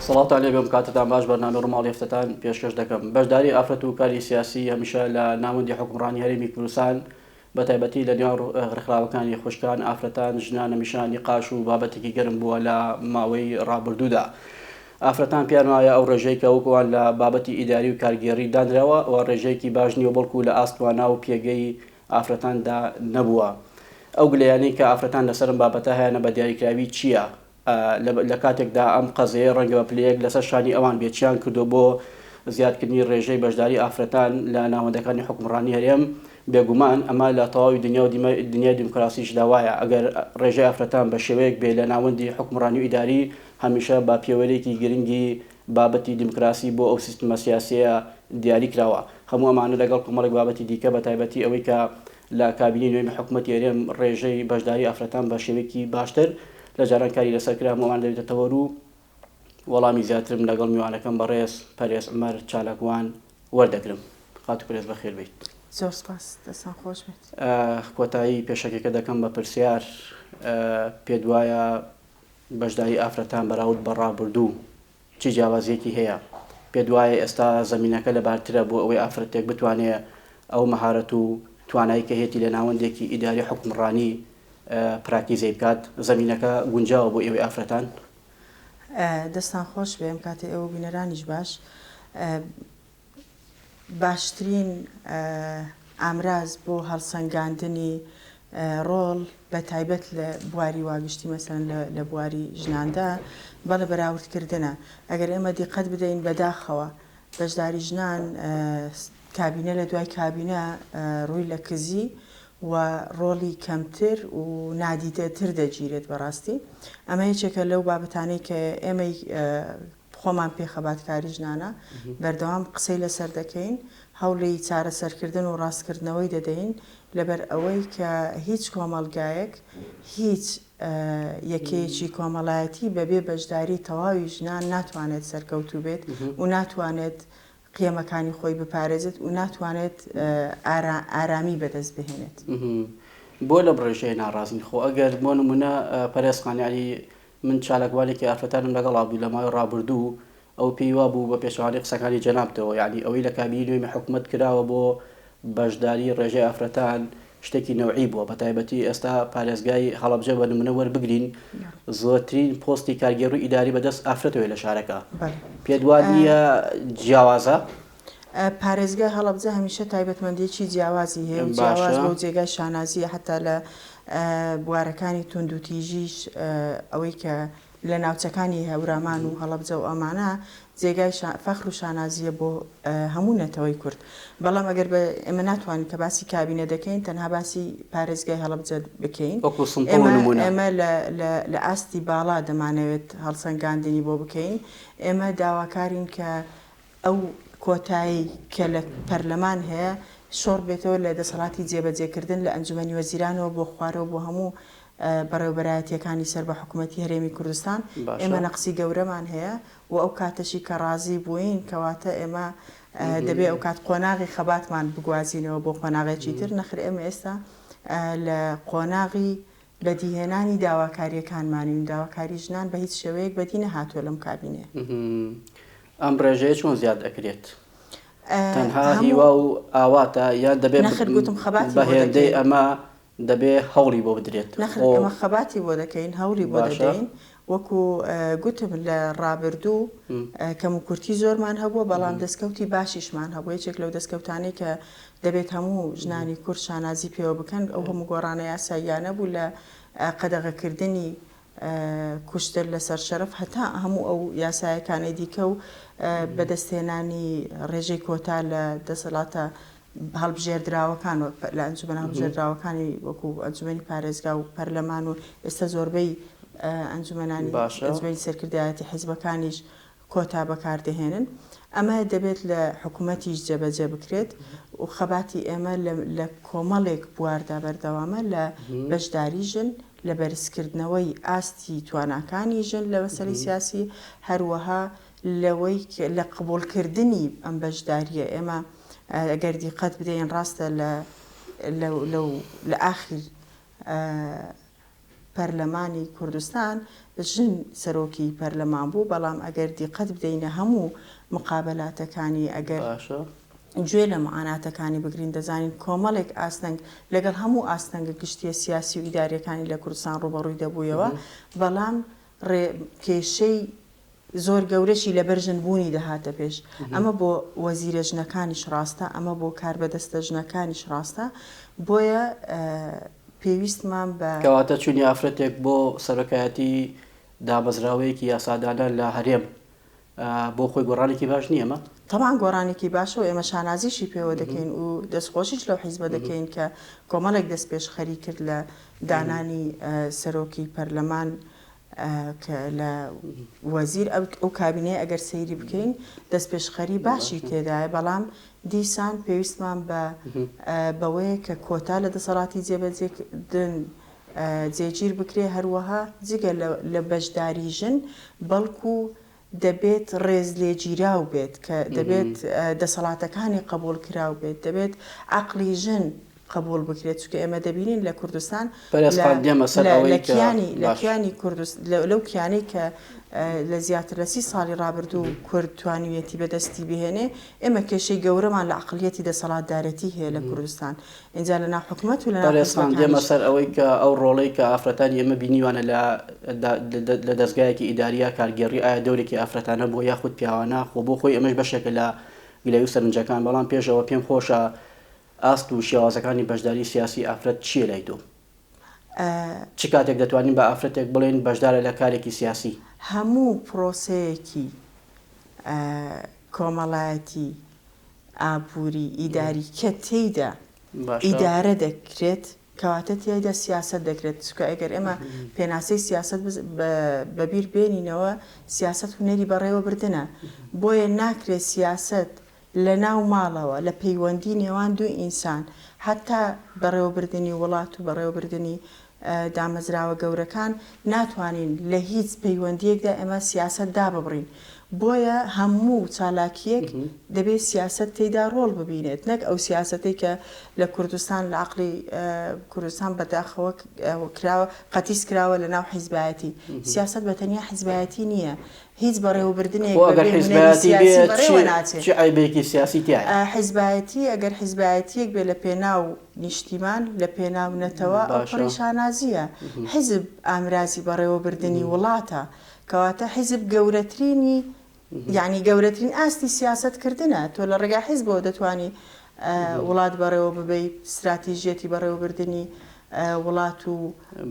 سڵاوتان لێبێ ئەم کاتەتان باش بەرنامەی ڕووماڵی هەفتەتان پێشکەش دەکەم. بەشداری ئافرەت و کاری سیاسی هەمیشە لە ناوەندی حوکمڕانی هەرێمی کوردستان بە تایبەتی لە نێوان ڕێکخراوەکانی خوشکان، ئافرەتان، ژنان هەمیشە نیقاش و بابەتێکی گەرم بووە لە ماوەی ڕابردوودا. ئافرەتان پێیان وایە ئەو ڕێژەی کە وەک ئەوان لە بابەتی ئیداری و کارگێڕی دانراوە ئەوە ڕێژەیەکی باش نییە و بەڵکو لە ئاست توانا و پێگەی ئافرەتاندا نەبووە. ئەو گلەیانەی کە ئافرەتان لەسەر ئەم بابەتە هەیانە بە دیاریکراوی چییە؟ لە کاتێکدا ئەم قەزیەیە ڕەنگە بە پلەیەک لەسەر شانی ئەوان بێت چیان کردووە بۆ زیادکردنی ڕێژەی بەشداری ئافرەتان لە ناوەندەکانی حوکمڕانی هەرێم، بێگومان ئەمە لە تەواوی دنیا و دنیای دیموکراسیشدا وایە، ئەگەر ڕێژەی ئافرەتان بە شێوەیەک بێ لە ناوەندی حوکمڕانی و ئیداری هەمیشە بە پێوەرێکی گرنگی بابەتی دیموکراسی بۆ ئەو سیستمە سیاسیەیە دیاری کراوە. هەموو ئەمانە لەگەڵ کۆمەڵێک بابەتی دیکە بە تایبەتی ئەوەی کە لە کابینەی نوێمی حکومەتی هەرێم ڕێژەی بەشداری ئافرەتان بە شێوەیەکی باشتر لە جاران کاری لەسەر کرا هەموو ئەمانە دەبێتە تەوەر و وەڵامی زیاترم لەگەڵ میوانەکەم بەڕێز پەرێز عومەر چالاکوان وەردەگرم. خاتوو پەرێز بەخێر بێیت. زۆر سپاس دەستان خۆش بێت. کۆتایی پێشەکیەکە دەکەم بە پرسیار، پێت وایە بەشداری ئافرەتان بەراورد بە ڕابردوو چ جیاوازییەکی هەیە؟ پێت وایە ئێستا زەمینەکە لەبارترە بۆ ئەوەی ئافرەتێک بتوانێ ئەو مەهارەت و توانای کە هەیەتی لە ناوەندێکی ئیداری حوکمڕانی پراکتیزەی بکات؟ زەمینەکە گونجاوە بۆ ئێوەی ئافرەتان؟ دەستان خۆش بێ ئەم کاتەی ئێوە و بینەرانیش باش. باشترین ئامراز بۆ هەڵسەنگاندنی ڕۆڵ بە تایبەت لە بواری واگشتی مەسەلەن لە بواری ژناندا بەڵێ بەراوردکردنە ئەگەر ئێمە دیقەت بدەین بەداخەوە بەشداری ژنان کابینە لە دوای کابینە ڕووی لە کزی و ڕۆڵی کەمتر و نادیدەتر دەگیرێت بەڕاستی ئەمە یەکێکە لەو بابەتانەی کە ئێمەی خۆمان پێ خەباتکاری ژنانە بەردەوام قسەی لەسەر دەکەین، هەوڵی چارەسەرکردن و ڕاستکردنەوەی دەدەین، لەبەر ئەوەی کە هیچ کۆمەڵگایەک، هیچ یەکەیەکی کۆمەڵایەتی بەبێ بەشداری تەواوی ژنان ناتوانێت سەرکەوتوو بێت و ناتوانێت قیەمەکانی خۆی بپارێزێت و ناتوانێت ئارامی بەدەست بهێنێت. بۆ لەم ڕێژەیە ناڕازین؟ خۆ ئەگەر بۆ نموونە پەرێز خان یانی من چالاکوانێکی ئافرەتانم لەگەڵا بوو لە ماوەی ڕابردوو، ئەو پێی وابوو بە پێچەوانەی قسەکانی جەنابتەوە، یەعنی ئەوەی لە کابینەی نوێمی حکومەت کراوە بۆ بەشداری ڕێژەی ئافرەتان شتێکی نەوعی بووە، بەتایبەتی ئێستا پارێزگای هەڵەبجە بە نمونە وەربگرین زۆرترین پۆستی کارگێڕ و ئیداری بەدەست ئافرەتەوەیە لە شارەکە، پێت وا نییە جیاوازە؟ پارێزگای هەڵەبجە هەمیشە تایبەتمەندییەکی جیاوازی هەیە و جیاواز بووە و جێگای شانازییە حەتا لە بوارەکانی توندوتیژیش ئەوەی کە لە ناوچەکانی هەورامان و هەڵەبجە و ئەمانە جێگای فەخر و شانازییە بۆ هەموو نەتەوەی کورد بەڵام ئەگەر بە ئێمە ناتوانین کە باسی کابینە دەکەین تەنها باسی پارێزگای هەڵەبجە بکەین ئێمە لە ئاستی باڵا دەمانەوێت هەڵسەنگاندنی بۆ بکەین ئێمە داواکارین کە ئەو کۆتایەی کە لە پەرلەمان هەیە شۆڕ بێتەوە لە دەسەڵاتی جێبەجێکردن لە ئەنجومەنی وەزیرانەوە بۆ خوارەوە بۆ هەموو بەڕێوەبەرایەتییەکانی سەر بە حکومەتی هەرێمی کوردستان ئێمە نەقسی گەورەمان هەیە و ئەو کاتەشی کە ڕازی بووین کەواتە ئێمە دەبێ ئەو کات قۆناغی خەباتمان بگوازینەوە بۆ قۆناغێکی تر نەخر ئێمە ئێستا لە قۆناغی بەدیهێنانی داواکارییەکانمانین و داواکاری ژنان بە هیچ شێوەیەک بەدی نەهاتووە لەم کابینەیە. ئەم ڕێژەیە چۆن زیاد ئەکرێت؟ تەنها هیوا و ئاواتە یان دەبێت نەخر گوتم خەباتی بە هێندەی ئەمە دەبێ هەوڵی بۆ بدرێت؟ نەخر ئێمە خەباتی بۆ دەکەین هەوڵی بۆ دەدەین وەکو گوتم لە ڕابردوو کەموکورتی زۆرمان هەبووە بەڵام دەستکەوتی باشیشمان هەبوو یەکێک لەو دەستکەوتانەی کە دەبێت هەموو ژنانی کورد شانازی پێوە بکەن، ئەو هەموو گۆڕانە یاساییانە بوو لە قەدەغەکردنی کوشتن لەسەر شەرەف هەتا هەموو ئەو یاسایەکانی دیکە و بەدەستهێنانی ڕێژەی کۆتا لە دەسەڵاتە هەڵبژێردراوەکان لە ئەنجومەنە هەڵبژێردراوەکانی وەکو ئەنجومەنی پارێزگا و پەرلەمان و ئێستا زۆربەی ئەنجومەنانی ئەنجومەنی سەرکردایەتی حیزبەکانیش کۆتا بەکاردەهێنن، ئەمە دەبێت لە حکومەتیش جێبەجێ بکرێت و خەباتی ئێمە لە کۆمەڵێک بواردا بەردەوامە لە بەشداری ژن، لە بەرزکردنەوەی ئاستی تواناکانی ژن لە مەسەلەی سیاسی، هەروەها لەوەی لە قبوڵکردنی ئەم بەشدارییە ئێمە ئەگەر دیقەت بدەین ڕاستە لە لە ئاخیر. پەرلەمانی کوردستان ژن سەرۆکی پەرلەمان بوو، بەڵام ئەگەر دیقەت بدەینە هەموو مقابەلاتەکانی، ئەگەر باشە. گوێ لە معاناتەکانی بگرین دەزانین کۆمەڵێک ئاستەنگ لەگەڵ هەموو ئاستەنگە گشتیە سیاسی و ئیداریەکانی لە کوردستان ڕووبەڕووی دەبوویەوە، بەڵام ڕێ کێشەی زۆر گەورەشی لەبەر ژن بوونی دەهاتە پێش. ئەمە بۆ وەزیرە ژنەکانیش ڕاستە، ئەمە بۆ کاربەدەستە ژنەکانیش ڕاستە. بۆیە پێویستمان بە. کەواتە چوونی ئافرەتێک بۆ سەرۆکایەتی دامەزراوەیەکی یاسادانان لە هەرێم بۆ خۆی گۆڕانێکی باش نییە ئەمە؟ تەبعەن گۆڕانێکی باشە و ئێمە شانازیشی پێوە دەکەین و دەستخۆشیش لەو حیزبە دەکەین کە کۆمەڵێک دەستپێشخەری کرد لە دانانی سەرۆکی پەرلەمان کە لە وەزیر ئەو کابینەیە ئەگەر سەیری بکەین دەستپێشخەری باشی تێدایە بەڵام دیسان پێویستمان بە بەوەیە کە کۆتا لە دەسەڵاتی جێبەجێکردن جێگیر بکرێ هەروەها جگە لە بەشداری ژن بەڵکو دەبێت ڕێزلێگیراو بێت کە دەبێت دەسەڵاتەکانی قبوڵکراو بێت دەبێت عەقڵی ژن قبوڵ بکرێت چونکە ئێمە دەبینین لە کوردستان بەرێز خان دێمە سەر ئەوەی کە لە کیانی کوردست لەو کیانەی کە لە زیاتر لە سی ساڵی ڕابردوو کورد توانیویەتی بەدەستی بهێنێ ئێمە کێشەی گەورەمان لە عەقڵیەتی دەسەڵاتدارێتی هەیە لە کوردستان ئینجا لە ناو حکومەت و لە ناو بەرێز خان دێمە حیزبەکانیش. سەر ئەوەی کە ئەو ڕۆڵەی کە ئافرەتانی ئێمە بینیوانە لە لە دەزگایەکی ئیداری یا کارگێڕی ئایا دەورێکی ئافرەتانە بووە یاخود پیاوانە خۆ بۆ خۆی ئەمەش بەشێکە لە گلەیی و سەرنجەکان بەڵام پێش ئەوە پێم خۆشە ئاست و شێوازەکانی بەشداری سیاسی ئافرەت چییە لای تۆ؟ چ کاتێک دەتوانین بە ئافرەتێک بڵێین بەشدارە لە کارێکی سیاسی؟ هەموو پرۆسەیەکی کۆمەڵایەتی، ئابووری، ئیداری کە تێیدا ئیدارە دەکرێت، کەواتە تیایدا سیاسەت دەکرێت، چونکە ئەگەر ئێمە پێناسەی سیاسەت بەبیر بێنینەوە، سیاسەت هونەری بەڕێوەبردنە، بۆیە ناکرێت سیاسەت لە ناو ماڵەوە، لە پەیوەندی نێوان دوو ئینسان، هەتا بەڕێوەبردنی وڵات و بەڕێوەبردنی دامەزراوە گەورەکان، ناتوانین لە هیچ پەیوەندییەکدا ئێمە سیاسەت داببڕین. بۆیە هەموو چالاکییەک دەبێ سیاسەت تێیدا ڕۆڵ ببینێت، نەک ئەو سیاسەتەی کە لە کوردستان، لە عەقڵی کوردستان بەداخەوە کراوە، قەتیس کراوە لە ناو حیزبایەتی. سیاسەت بە تەنیا حیزبایەتی نییە، هیچ بەڕێوەبردنێک خۆ ئەگەر بەبێ هونەری حیزبایەتی بێ سیاسی چ بەڕێوە ناچێ. چ عەیبێکی سیاسی تیایە؟ حیزبایەتی ئەگەر حیزبایەتییەک بێ لە پێناو نیشتیمان، لە پێناو نەتەوە، باشە. ئەوپەڕی شانازییە. حیزب ئامرازی بەڕێوەبردنی وڵاتە. کەواتە حیزب گەورەترینی یانی گەورەترین ئاستی سیاسەت کردنە. تۆ لە ڕێگای حیزبەوە دەتوانی وڵات بەڕێوە ببەی، ستراتیژیەتی بەڕێوەبردنی وڵات و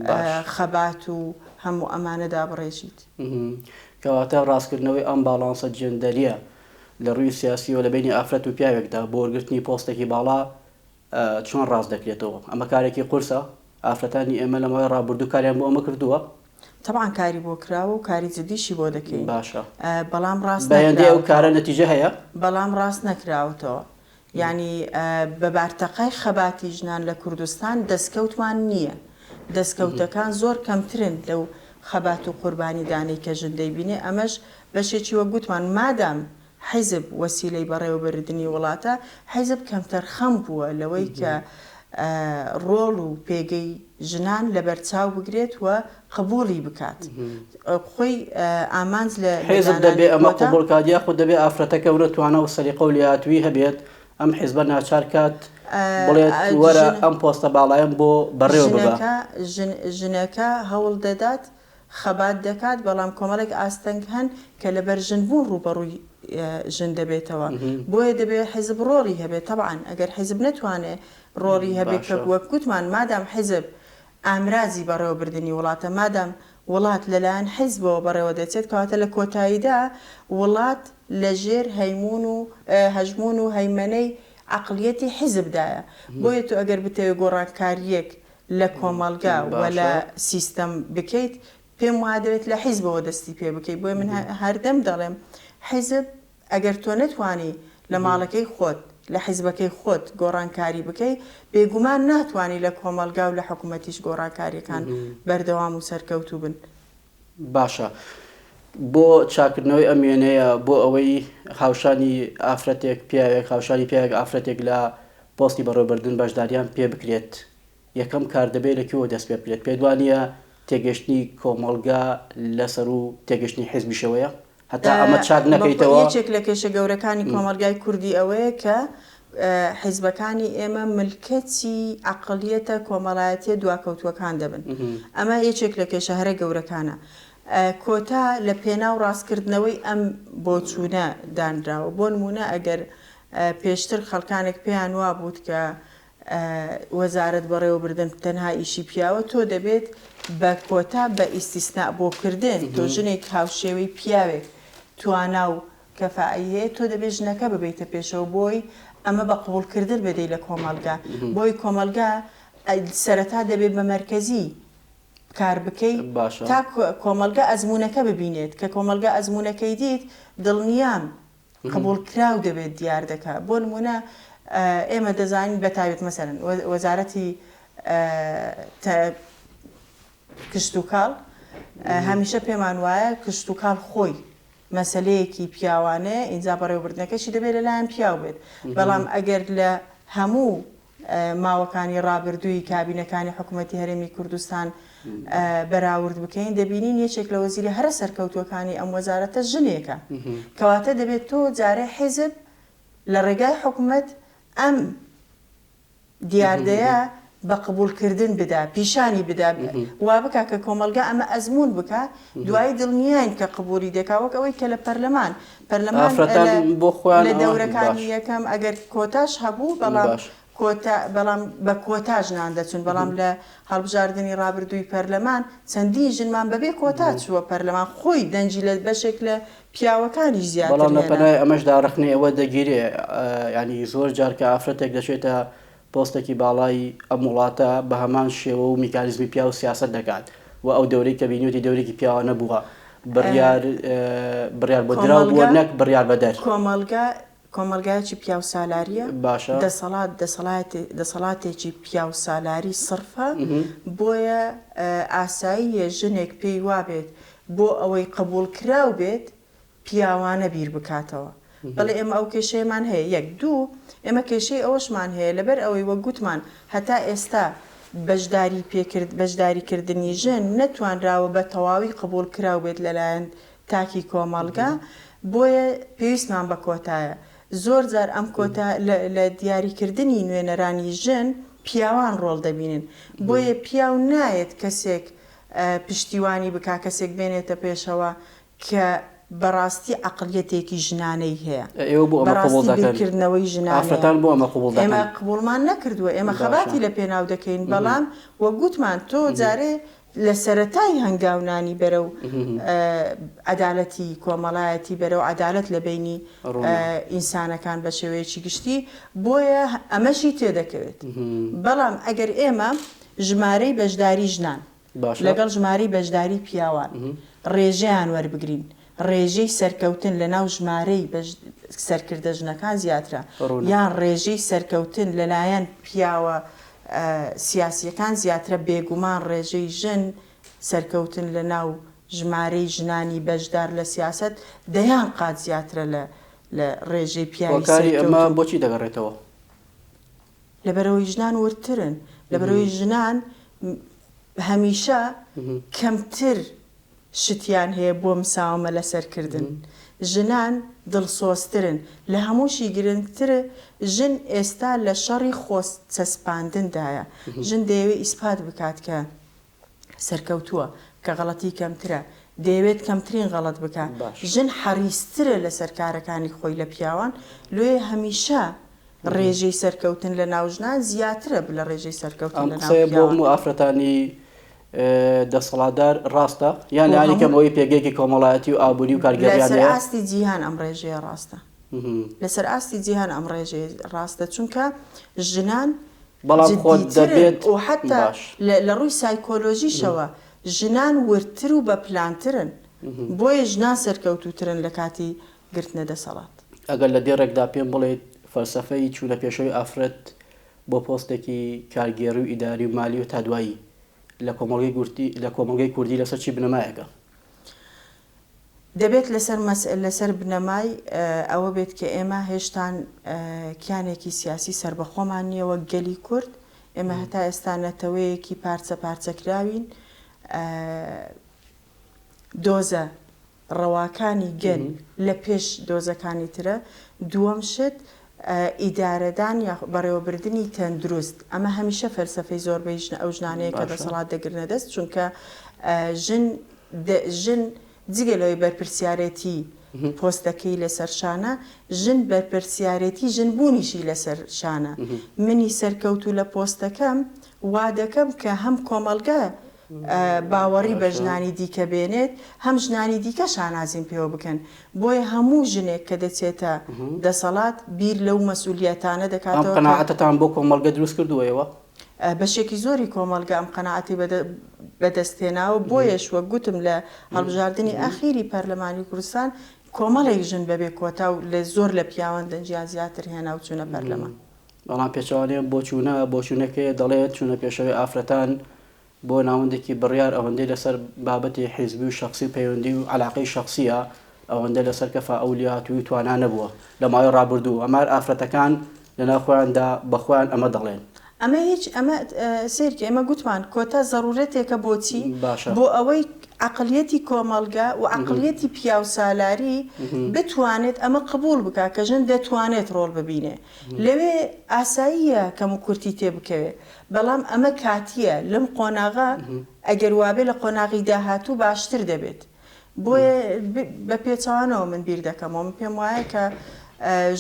باش. خەبات و هەموو ئەمانە دابڕێژیت. کەواتە ڕاستکردنەوەی ئەم باڵانسە جێندەرییە لە ڕووی سیاسییەوە لە بەینی ئافرەت و پیاوێکدا بۆ وەرگرتنی پۆستێکی باڵا چۆن ڕاست دەکرێتەوە؟ ئەمە کارێکی قورسە؟ ئافرەتانی ئێمە لە ماوەی ڕابردوو کاریان بۆ ئەمە کردووە؟ تەبعەن کاری بۆ کراوە و کاری جدیشی بۆ دەکەین باشە بەڵام ڕاست بە هێندەی ئەو نەکراوەتەوە. کارە نەتیجە هەیە؟ بەڵام ڕاست نەکراوەتەوە. یانی بە بارتەقای خەباتی ژنان لە کوردستان دەستکەوتمان نییە. دەستکەوتەکان زۆر کەمترن لەو خەبات و قوربانیدانەی کە ژن دەیبینێ، ئەمەش بەشێکی وەک گوتمان مادام حیزب وەسیلەی بەڕێوەبردنی وڵاتە، حیزب کەمتەرخەم بووە لەوەی کە ڕۆڵ و پێگەی ژنان لەبەرچاو بگرێت و قبوڵی بکات. خۆی ئامانج لە حیزب دەبێ دانانی ئەمە کۆتا. قبوڵ کات یاخود دەبێ ئافرەتەکە ورە توانا و سەلیقە و لێهاتوویی هەبێت ئەم حیزبە ناچار کات بڵێت وەرە ژن ئەم پۆستە باڵایەم بۆ بەڕێوە ببە؟ ژنەکە ژن ژنەکە هەوڵ دەدات خەبات دەکات بەڵام کۆمەڵێک ئاستەنگ هەن کە لەبەر ژن بوون ڕووبەڕووی ژن دەبێتەوە بۆیە دەبێ حیزب ڕۆڵی هەبێت تەبعەن ئەگەر حیزب نەتوانێ ڕۆڵی هەبێ کە باشە. وەک گوتمان مادام حیزب ئامرازی بەڕێوەبردنی وڵاتە، مادام وڵات لەلایەن حیزبەوە بەڕێوە دەچێت، کەواتە لە کۆتاییدا وڵات لەژێر هەیموون و هەژموون و هەیمەنەی عەقڵیەتی حیزبدایە. بۆیە تۆ ئەگەر بتەوێت گۆڕانکارییەک لە کۆمەڵگا و لە باشە. سیستەم بکەیت، پێم وایە دەبێت لە حیزبەوە دەستی پێ بکەیت. بۆیە من هەردەم دەڵێم حیزب ئەگەر تۆ نەتوانی لە ماڵەکەی خۆت، لە حیزبەکەی خۆت گۆڕانکاری بکەی، بێگومان ناتوانی لە کۆمەڵگا و لە حکومەتیش گۆڕانکارییەکان بەردەوام و سەرکەوتوو بن. باشە بۆ چاککردنەوەی ئەم وێنەیە، بۆ ئەوەی هاوشانی ئافرەتێک پیاوێک، هاوشانی پیاوێک ئافرەتێک لە پۆستی بەڕێوەبردن بەشداریان پێ بکرێت، یەکەم کار دەبێت لە کوێوە دەست پێ بکرێت؟ پێت وا نییە؟ تێگەشتنی کۆمەڵگا لەسەروو تێگەشتنی حیزبیشەوەیە؟ هەتا ئەمە چاک نەکەیتەوە. یەکێک لە کێشە گەورەکانی کۆمەڵگای کوردی ئەوەیە کە حیزبەکانی ئێمە ملکەچی عەقڵیەتە کۆمەڵایەتیە دواکەوتووەکان دەبن. ئەمە یەکێک لە کێشە هەرە گەورەکانە. کۆتا لە پێناو ڕاستکردنەوەی ئەم بۆچوونە دانراوە. بۆ نموونە ئەگەر پێشتر خەڵکانێک پێیان وابووت کە وەزارەت بەڕێوەبردن تەنها ئیشی پیاوە تۆ دەبێت بە کۆتا بە ئیستیسناء بۆ کردن تۆ ژنێک هاوشێوەی پیاوێک توانا و کەفائەی هەیە تۆ دەبێت ژنەکە ببەیتە پێشەوە بۆی ئەمە بە قبوڵ کردن بدەی لە کۆمەڵگا بۆی کۆمەڵگا سەرەتا دەبێت بە مەرکەزی کار بکەی تا کۆمەڵگا ئەزموونەکە ببینێت کە کۆمەڵگا ئەزموونەکەی دیت دڵنیام قبوڵکراو دەبێت دیار دەکا بۆ نموونە ئێمە دەزانین بە تایبەت مەسەلەن وەزارەتی کشتوکاڵ هەمیشە پێمان وایە کشتوکاڵ خۆی مەسلەیەکی پیاوانەیە ئینجا بەڕێوەبردنەکەشی دەبێت لەلایەن پیاو بێت بەڵام ئەگەر لە هەموو ماوەکانی ڕابردووی کابینەکانی حکومەتی هەرێمی کوردستان بەراورد بکەین دەبینین یەکێک لە وەزیرە هەرە سەرکەوتووەکانی ئەم وەزارەتە ژنێکە. کەواتە دەبێت تۆ جارێ حیزب لە ڕێگای حکومەت ئەم دیاردەیە بە قبوڵکردن بدا، پیشانی بدا، وا بکا کە کۆمەڵگا ئەمە ئەزموون بکا، دوایی دڵنیاین کە قبوڵی دەکا وەک ئەوەی کە لە پەرلەمان پەرلەمان ئافرەتان بۆ خۆیان لە دەورەکانی یەکەم ئەگەر کۆتاش هەبوو بەڵام کۆتا بەڵام بە کۆتا ژنان دەچوون بەڵام لە هەڵبژاردنی ڕابردووی پەرلەمان چەندین ژنمان بەبێ کۆتا چووە پەرلەمان خۆی دەنگی لە بەشێک لە پیاوەکانیش زیاتر بەڵام لە هێنا. پەنای ئەمەشدا ڕەخنەی ئەوە دەگیرێ یانی زۆر جار کە ئافرەتێک دەچێتە پۆستێکی باڵای ئەم وڵاتە بە هەمان شێوە و میکانیزمی پیاو سیاسەت دەکات و ئەو دەورەی کە بینیوتی دەورێکی پیاوانە بووە بڕیار بڕیار بۆ دراو بووە نەک بڕیار بەدەر. کۆمەڵگا کۆمەڵگایەکی پیاوسالارییە، باشە. دەسەڵات دەسەڵات دەسەڵاتێکی پیاوسالاری سڕفە، بۆیە ئاساییە ژنێک پێی وابێت بۆ ئەوەی قبوڵکراو بێت پیاوانە بیر بکاتەوە. بەڵێ ئێمە ئەو کێشەیەمان هەیە یەک. دوو، ئێمە کێشەی ئەوەشمان هەیە لەبەر ئەوەی وەک گوتمان هەتا ئێستا بەشداری پێکرد بەشداری کردنی ژن نەتوانراوە بە تەواوی قبوڵ کراو بێت لەلایەن تاکی کۆمەڵگا بۆیە پێویستمان بە کۆتایە. زۆر جار ئەم کۆتا لە لە دیاری کردنی نوێنەرانی ژن پیاوان ڕۆڵ دەبینن بۆیە پیاو نایەت کەسێک پشتیوانی بکا کەسێک بێنێتە پێشەوە کە بەڕاستی عەقڵیەتێکی ژنانەی هەیە. ئێوە بۆ ئەمە قبوڵ بەڕاستی دەکەن؟ بیرکردنەوەی ژنانەیە. ئافرەتان بۆ ئەمە قبوڵ دەکەن؟ ئێمە قبوڵمان نەکردووە، ئێمە باشە. خەباتی لە پێناو دەکەین، بەڵام وەک گوتمان تۆ جارێ لە سەرەتای هەنگاونانی بەرەو عەدالەتی کۆمەڵایەتی، بەرەو عەدالەت لە بەینی ڕوونە. ئینسانەکان بە شێوەیەکی گشتی، بۆیە ئەمەشی تێدەکەوێت. بەڵام ئەگەر ئێمە ژمارەی بەشداری ژنان باشە. لەگەڵ ژمارەی بەشداری پیاوان ڕێژەیان وەربگرین، ڕێژەی سەرکەوتن لەناو ژمارەی سەرکردە ژنەکان زیاترە، ڕوونە. یان ڕێژەی سەرکەوتن لەلایەن پیاوە سیاسییەکان زیاترە، بێگومان ڕێژەی ژن سەرکەوتن لەناو ژمارەی ژنانی بەشدار لە سیاسەت دەیان قات زیاترە لە لە ڕێژەی پیاوی هۆکاری ئەمە سەرکەوتوو. بۆچی دەگەڕێتەوە؟ لەبەرئەوەی ژنان وردترن، لەبەرئەوەی ژنان هەمیشە کەمتر شتیان هەیە بۆ مساوەمە لەسەر کردن، ژنان دڵسۆزترن، لە هەمووشی گرنگتر ژن ئێستا لە شەڕی خۆ چەسپاندندایە، ژن دەیەوێت ئیسپات بکات کە سەرکەوتووە، کە غەڵەتی کەمترە، دەیەوێت کەمترین غەڵەت بکا، ژن حەڕیسترە لەسەر کارەکانی خۆی لە پیاوان، لۆیە هەمیشە ڕێژەی سەرکەوتن لە ناو ژنان زیاترە لە ڕێژەی سەرکەوتن ئەم لە ناو قسەیە بۆ پیاوان. هەموو ئافرەتانی دەسەڵاتدار ڕاستە؟ یان بۆ لانی کەم هەموو. ئەوەی پێگەیەکی کۆمەڵایەتی و ئابووری و کارگێڕیان لەسەر هەیە؟ ئاستی جیهان ئەم ڕێژەیە ڕاستە. لەسەر ئاستی جیهان ئەم ڕێژەیە ڕاستە، چونکە ژنان بەڵام خۆت جدیترن دەبێت و حەتا باش. لە ڕووی سایکۆلۆژیشەوە ژنان وردتر و بە پلانترن، بۆیە ژنان سەرکەوتووترن لە کاتی گرتنە دەسەڵات. ئەگەر لە دێڕێکدا پێم بڵێیت فەلسەفەی چوونە پێشەوەی ئافرەت بۆ پۆستێکی کارگێڕی و ئیداری و مالی و تا دوایی لە کۆمەڵگەی گورتی لە کۆمەڵگەی کوردی لەسەر چی بنەمایەکە؟ دەبێت لەسەر لەسەر بنەمای ئەوە بێت کە ئێمە هێشتان کیانێکی سیاسی سەربەخۆمان نییە وەک گەلی کورد، ئێمە هەتا ئێستا نەتەوەیەکی پارچە پارچەکراوین. دۆزە ڕەواکانی گەل لە پێش دۆزەکانی ترە، دووەم شت ئیدارەدان یاخود بەڕێوەبردنی تەندروست، ئەمە هەمیشە فەلسەفەی زۆربەی ژنە ئەو ژنانەیە کە دەسەڵات دەگرنە دەست، چونکە ژن ژن جگە لەوەی بەرپرسیارێتی پۆستەکەی لەسەر شانە، ژن بەرپرسیارێتی ژن بوونیشی لەسەر شانە، منی سەرکەوتوو لە پۆستەکەم وا دەکەم کە هەم کۆمەڵگە باوەڕی بە ژنانی دیکە بێنێت، هەم ژنانی دیکە شانازیم پێوە بکەن. بۆیە هەموو ژنێک کە دەچێتە دەسەڵات بیر لەو مەسئولیەتانە ئەم دەکاتەوە کە. قەناعەتەتان بۆ کۆمەڵگە دروست کردووە ئێوە؟ بەشێکی زۆری کۆمەڵگە ئەم قەناعەتەی بەدەست هێناوە، بۆیەش وەک گوتم لە هەڵبژاردنی ئەخیری پەرلەمانی کوردستان کۆمەڵێک ژن بەبێ کۆتا و لە زۆر لە پیاوان دەنگیان زیاتر هێنا و چوونە پەرلەمان. بەڵام پێچەوانەی ئەم بۆچوونە، بۆچوونێک هەیە دەڵێت چوونە پێشەوەی ئافرەتان بۆ ناوەندێکی بڕیار ئەوەندەی لەسەر بابەتی حیزبی و شەخسی و پەیوەندی و عەلاقەی شەخسییە ئەوەندە لەسەر کەفائە و لێهاتوویی و توانا نەبووە لە ماوەی ڕابردوو ئەمە هەر ئافرەتەکان لەناو خۆیاندا بە خۆیان ئەمە دەڵێن. ئەمە هیچ ئەمە سەیرکە ئێمە گوتمان کۆتا زەڕوورەتێکە بۆچی؟ باشە. بۆ ئەوەی عەقڵیەتی کۆمەڵگە و عەقڵیەتی پیاوسالاری بتوانێت ئەمە قبوڵ بکا کە ژن دەتوانێت ڕۆڵ ببینێ. لەوێ ئاساییە کەموکورتی تێ بکەوێ، بەڵام ئەمە کاتییە، لەم قۆناغە ئەگەر وابێ لە قۆناغی داهاتوو باشتر دەبێت. بۆیە بە پێچەوانەوە من بیر دەکەمەوە، من پێم وایە کە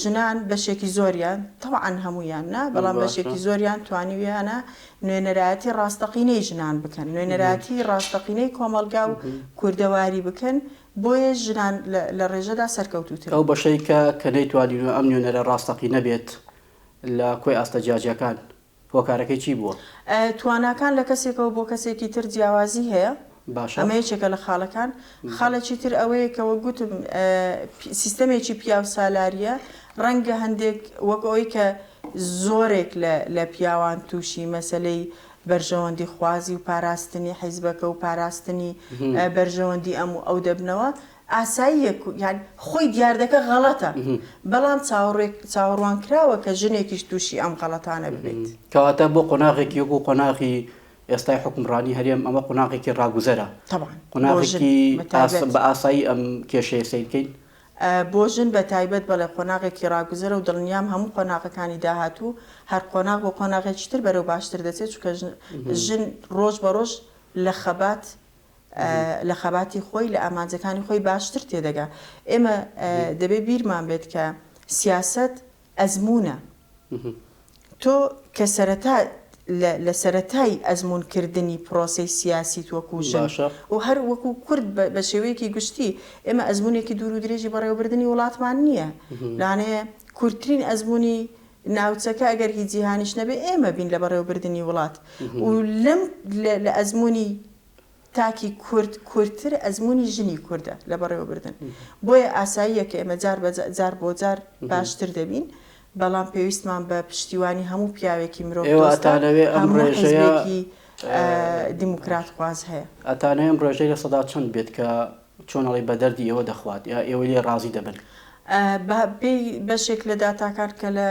ژنان بەشێکی زۆریان، تەبعەن هەموویان نا، بەڵام بەشێکی زۆریان توانیویانە نوێنەرایەتی ڕاستەقینەی ژنان بکەن، نوێنەرایەتی ڕاستەقینەی کۆمەڵگا و کوردەواری بکەن، بۆیە ژنان لە ڕێژەدا سەرکەوتووترن. ئەو بەشەی کە کە نەیتوانیوە ئەم نوێنەرە ڕاستەقینە بێت لە کۆی ئاستە جیاجیاکان هۆکارەکەی چی بووە؟ تواناکان لە کەسێکەوە بۆ کەسێکی تر جیاوازی هەیە، باشە. ئەمە یەکێکە لە خاڵەکان. خاڵێکی تر ئەوەیە کە وەک گوتم سیستەمێکی پیاوسالارییە، ڕەنگە هەندێک وەک ئەوەی کە زۆرێک لە پیاوان تووشی مەسەلەی بەرژەوەندی خوازی و پاراستنی حیزبەکە و پاراستنی بەرژەوەندی ئەم و ئەو دەبنەوە، ئاساییە یان خۆی دیاردەکە غەڵەتە، بەڵام چاوەڕوانکراوە کە ژنێکیش تووشی ئەم غەڵەتانە ببێت. کەواتە بۆ قۆناغێکی وەکو قۆناغی ئێستای حوکمڕانی هەرێم ئەمە قۆناغێکی ڕاگوزەرە، تەبعەن بۆ ژن قۆناغێکی بە تایبەت. بە ئاسایی ئەم کێشەیە سەیر کەین؟ بۆ ژن بە تایبەت بەڵێ قۆناغێکی ڕاگوزەرە و دڵنیام هەموو قۆناغەکانی داهاتوو هەر قۆناغ بۆ قۆناغێکی تر بەرەو باشتر دەچێت چونکە ژن ڕۆژ بە ڕۆژ لە خەبات لە خەباتی خۆی لە ئامانجەکانی خۆی باشتر تێدەگا ئێمە دەبێ بیرمان بێت کە سیاسەت ئەزموونە. تۆ کە سەرەتا لە سەرەتای ئەزموون کردنی پرۆسەی سیاسیت وەکوو ژن و هەر وەکوو کورد بە شێوەیەکی گشتی ئێمە ئەزموونێکی دوور و درێژی بەڕێوەبردنی وڵاتمان نییە. لەوانەیە کورتترین ئەزموونی ناوچەکە ئەگەر هی جیهانیش نەبێ ئێمە بین لە بەڕێوەبردنی وڵات و لەم لە ئەزموونی تاکی کورد کورتتر ئەزموونی ژنی کوردە لە بەڕێوەبردن. بۆیە ئاساییە کە ئێمە جار بە جار بۆ جار باشتر دەبین، بەڵام پێویستمان بە پشتیوانی هەموو پیاوێکی ئێوە مرۆڤدۆستە، ئەتانەوێ ئەم هەموو ڕێژەیە حیزبێکی دیموکراتخواز هەیە. ئەتانەوێ ئەم ڕێژەی لەسەدا چەند بێت کە چۆن ئەڵێی بە دەردی ئێوە دەخوات یا ئێوەی لێ ڕازی دەبن؟ بە پێی بەشێک لە داتاکان کە لە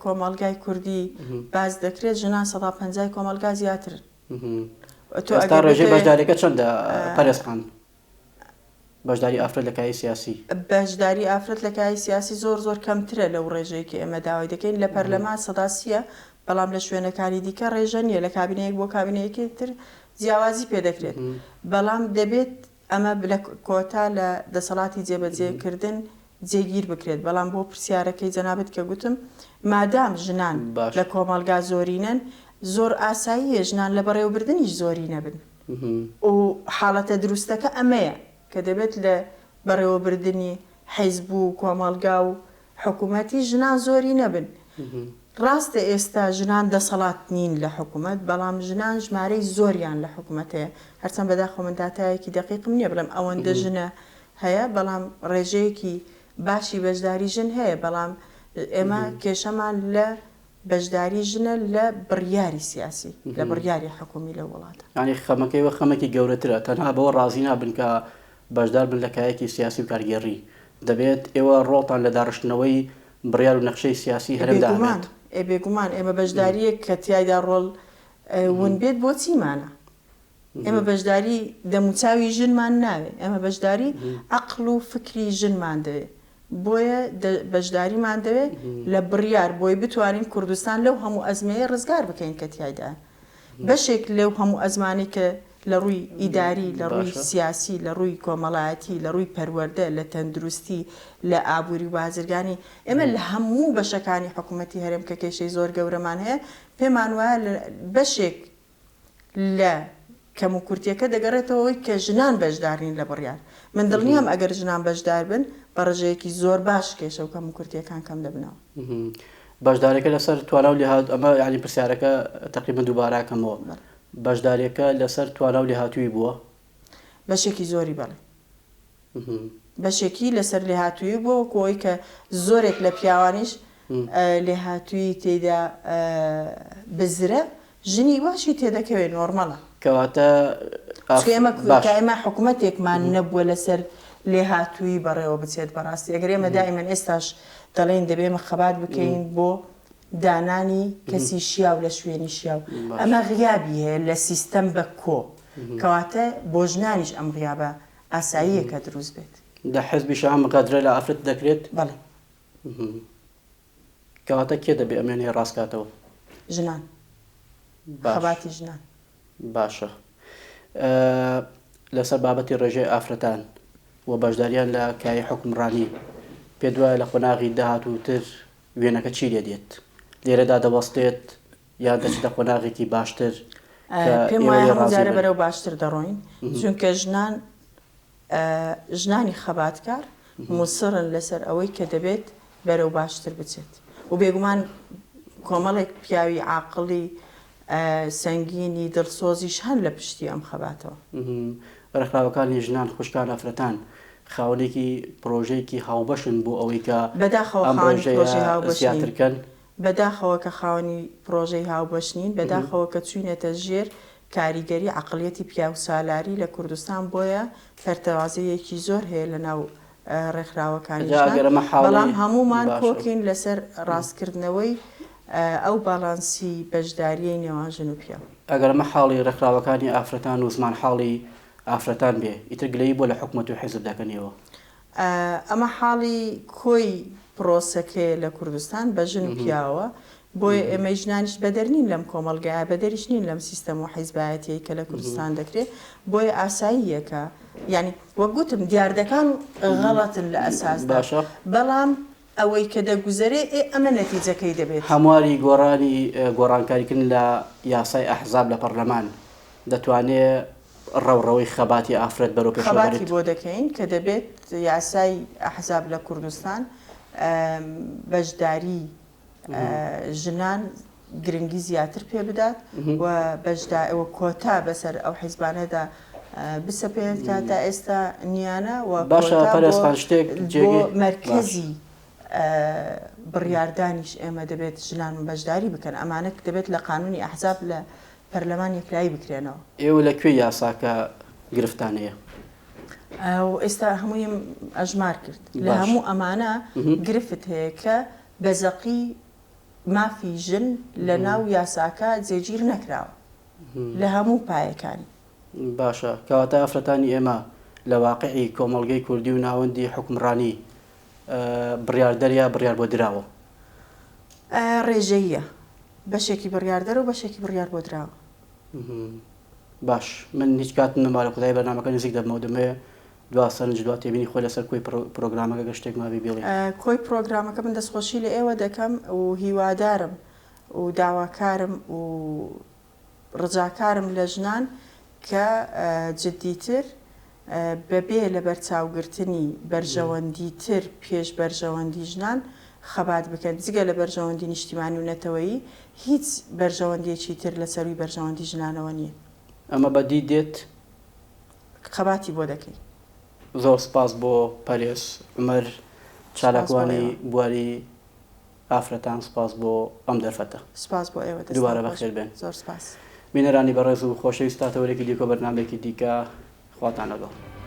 کۆمەڵگای کوردی باس دەکرێت، ژنان سەدا پەنجای کۆمەڵگا زیاترن. تۆ ئێستا ئەگەر ڕێژەی بتەوێ بەشداریەکە چەندە پەرێز خان؟ بەشداری ئافرەت لە کایەی سیاسی؟ بەشداری ئافرەت لە کایەی سیاسی زۆر زۆر کەمترە لەو ڕێژەی کە ئێمە داوای دەکەین، لە پەرلەمان سەدا سییە، بەڵام لە شوێنەکانی دیکە ڕێژە نییە، لە کابینەیەک بۆ کابینەیەکی تر جیاوازی پێ دەکرێت، بەڵام دەبێت ئەمە لە کۆتا لە دەسەڵاتی جێبەجێ کردن جێگیر بکرێت، بەڵام بۆ پرسیارەکەی جەنابت کە گوتم مادام ژنان لە کۆمەڵگا زۆرینەن زۆر ئاساییە ژنان لە بەڕێوەبردنیش زۆرینە بن و حاڵەتە دروستەکە ئەمەیە کە دەبێت لە بەڕێوەبردنی حیزب و کۆمەڵگا و حکومەتی ژنان زۆری نەبن. ڕاستە ئێستا ژنان دەسەڵات نین لە حکومەت، بەڵام ژنان ژمارەی زۆریان لە حکومەت هەیە. هەرچەند بەداخەوە من داتایەکی دەقیقم نییە بڵێم ئەوەندە ژنە هەیە، بەڵام ڕێژەیەکی باشی بەشداری ژن هەیە، بەڵام ئێمە کێشەمان لە بەشداری ژنە لە بڕیاری سیاسی، لە بڕیاری حکومی لەو وڵاتە. یانی خەمەکەی وە خەمێکی گەورەترە، تەنها بەوە ڕازی نابن کە بەشدار بن لە کایەکی سیاسی و کارگێڕی، دەبێت ئێوە ڕۆڵتان لە داڕشتنەوەی بڕیار و نەخشەی سیاسی هەرێمدا بێگومان، هەبێت. ئێ بێگومان، ئێمە بەشدارییەک کە تیایدا ڕۆڵ ون بێت بۆ چیمانە؟ ئێمە بەشداری دەموچاوی ژنمان ناوێ، ئێمە بەشداری عەقڵ و فکری ژنمان دەوێ. بۆیە بەشداریمان دەوێ لە بڕیار بۆی بتوانین کوردستان لەو هەموو ئەزمەیە ڕزگار بکەین کە تیایدایە. بەشێک لەو هەموو ئەزمانەی کە لە ڕووی ئیداری، لە ڕووی سیاسی، لە ڕووی کۆمەڵایەتی، لە ڕووی پەروەردە، لە تەندروستی، لە ئابووری و بازرگانی، ئێمە لە هەموو بەشەکانی حکوومەتی هەرێم کە کێشەی زۆر گەورەمان هەیە، پێمان وایە لە بەشێک لە کەموکورتیەکە دەگەڕێتەوە ئەوەی کە ژنان بەشدار نین لە بڕیار. من دڵنیام ئەگەر ژنان بەشدار بن بە ڕێژەیەکی زۆر باش کێشە و کەموکورتیەکان کەم دەبنەوە. بەشداریەکە لەسەر توانا و لێهات ئەمە یانی پرسیارەکە تەقریبەن دووبارە ئەکەمەوە. بەشداریەکە لەسەر توانا و لێهاتوویی بووە؟ بەشێکی زۆری بەڵێ. بەشێکی لەسەر لێهاتوویی بووە وەکو ئەوەی کە زۆرێک لە پیاوانیش لێهاتوویی تێیدا بزرە، ژنی واشی تێدەکەوێ نۆرمەڵە. کەواتە چونکە ئێمە تا ئێمە حکومەتێکمان نەبووە لەسەر لێهاتوویی بەڕێوە بچێت بەڕاستی ئەگەر ئێمە دائیمەن ئێستاش دەڵێین دەبێ ئێمە خەبات بکەین بۆ دانانی کەسی شیاو لە شوێنی شیاو ئەمە غیابی هەیە لە سیستەم بە کۆ کەواتە بۆ ژنانیش ئەم غیابە ئاساییە کە دروست بێت. لە حزبیشا ئەم غەدرە لە ئافرەت دەکرێت؟ بەڵێ. کەواتە کێ دەبێ ئەم وێنەیە ڕاست کاتەوە؟ ژنان. باش. خەباتی ژنان. باشە. لەسەر بابەتی ڕێژەی ئافرەتان و بەشداریان لە کایەی حوکمڕانی، پێت وایە لە قۆناغی داهاتووتر وێنەکە چی لێ دێت؟ لێرەدا دەوەستێت یان دەچێتە قۆناغێکی باشتر کە پێم ئێوە وایە لێ هەموو ڕازی جارێ بن؟ بەرەو باشتر دەڕۆین، چونکە ژنان ژنانی خەباتکار موسڕن لەسەر ئەوەی کە دەبێت بەرەو باشتر بچێت و بێگومان کۆمەڵێک پیاوی عاقڵی سەنگینی دڵسۆزیش هەن لە پشتی ئەم خەباتەوە. ڕێکخراوەکانی ژنان، خوشکان، ئافرەتان خاوەنێکی پرۆژەیەکی هاوبەشن بۆ ئەوەی کە بەداخەوە ئەم خاوەنی ڕێژەیە پرۆژەی هاوبەش نین. زیاتر کەن؟ بەداخەوە کە خاوەنی پرۆژەی هاوبەش نین، بەداخەوە کە چوینەتە ژێر کاریگەری عەقڵیەتی پیاوسالاری لە کوردستان بۆیە پەرتەوازەییەکی زۆر هەیە لە ناو ڕێکخراوەکانی جا ژنان، ئەگەر ئەمە حاڵی بەڵام هەموومان باشە. کۆکین لەسەر ڕاستکردنەوەی ئەو باڵانسی بەشدارییەی نێوان ژن و پیاو. ئەگەر ئەمە حاڵی ڕێکخراوەکانی ئافرەتان و زمانحاڵی ئافرەتان بێ، ئیتر گلەیی بۆ لە حکومەت و حیزب دەکەن ئێوە؟ ئەمە حاڵی کۆی پرۆسەکەیە لە کوردستان بە ژن و پیاوەوە، بۆیە ئێمەی ژنانیش بەدەر نین لەم کۆمەڵگایە، بەدەریش نین لەم سیستەم و حیزبایەتیەی کە لە کوردستان دەکرێ، بۆیە ئاساییە کە یانی وەک گوتم دیاردەکان غەڵەتن لە ئەساسدا، بەڵام ئەوەی کە دەگوزەرێ ئێ ئەمە نەتیجەکەی دەبێت. هەمواری گۆڕانی گۆڕانکاریکردن لە یاسای ئەحزاب لە پەڕلەمان دەتوانێ ڕەوڕەوەی خەباتی ئافرەت بەرەو پێشەوە خەباتی بەرێت؟ بۆ دەکەین کە دەبێت یاسای ئەحزاب لە کوردستان بەشداری ژنان گرنگی زیاتر پێ بدات و بەشدا و کۆتا بەسەر ئەو حیزبانەدا بسەپێنێت کە تا ئێستا نییانە و باشە کۆتا بۆ پەرێز خان شتێک بۆ جێگەی باش. مەرکەزی بڕیاردانیش ئێمە دەبێت ژنان بەشداری بکەن ئەمانە دەبێت لە قانونی ئەحزاب لە پەرلەمان یەکلایی بکرێنەوە. ئێوە لە کوێی یاساکە گرفتتان هەیە؟ و ئێستا هەموویم ئەژمار کرد. لە باش. هەموو ئەمانە گرفت هەیە کە بە زەقی مافی ژن لە ناو یاساکە جێگیر نەکراوە لە هەموو پایەکانی. باشە کەواتە ئافرەتانی ئێمە لە واقعی کۆمەڵگەی کوردی و ناوەندی حوکمڕانی بڕیاردەر یا بڕیار بۆ دراوە؟ ڕێژەییە. بەشێکی بڕیاردەرە و بەشێکی بڕیار بۆ دراوە. باش من هیچ کاتم نەما لە کۆتایی بەرنامەکە نزیک دەبمەوە دەمەوێ دوا سەرنج دوا تێبینی خۆی لەسەر کۆی پرۆگرامەکە گەر شتێک مابێ بیڵێی. کۆی پرۆگرامەکە من دەستخۆشی لە ئێوە دەکەم و هیوادارم و داواکارم و ڕجاکارم لە ژنان کە جدیتر بەبێ لەبەرچاوگرتنی بەرژەوەندی تر پێش بەرژەوەندی ژنان خەبات بکەن، جگە لە بەرژەوەندی نیشتیمانی و نەتەوەیی هیچ بەرژەوەندیەکی تر لە سەرووی بەرژەوەندی ژنانەوە نییە. ئەمە بەدی دێت؟ خەباتی بۆ دەکەین. زۆر سپاس بۆ پەرێز عومەر سپاس بۆ چالاکوانی ئێوە. بواری ئافرەتان سپاس بۆ ئەم دەرفەتە. سپاس بۆ ئێوە دەستان دووبارە خۆش بەخێر بێن. زۆر سپاس. بینەرانی بەڕێز و خۆشەویست تا تەوەرێکی دیکە و بەرنامەیەکی دیکە خواتان لەگەڵ.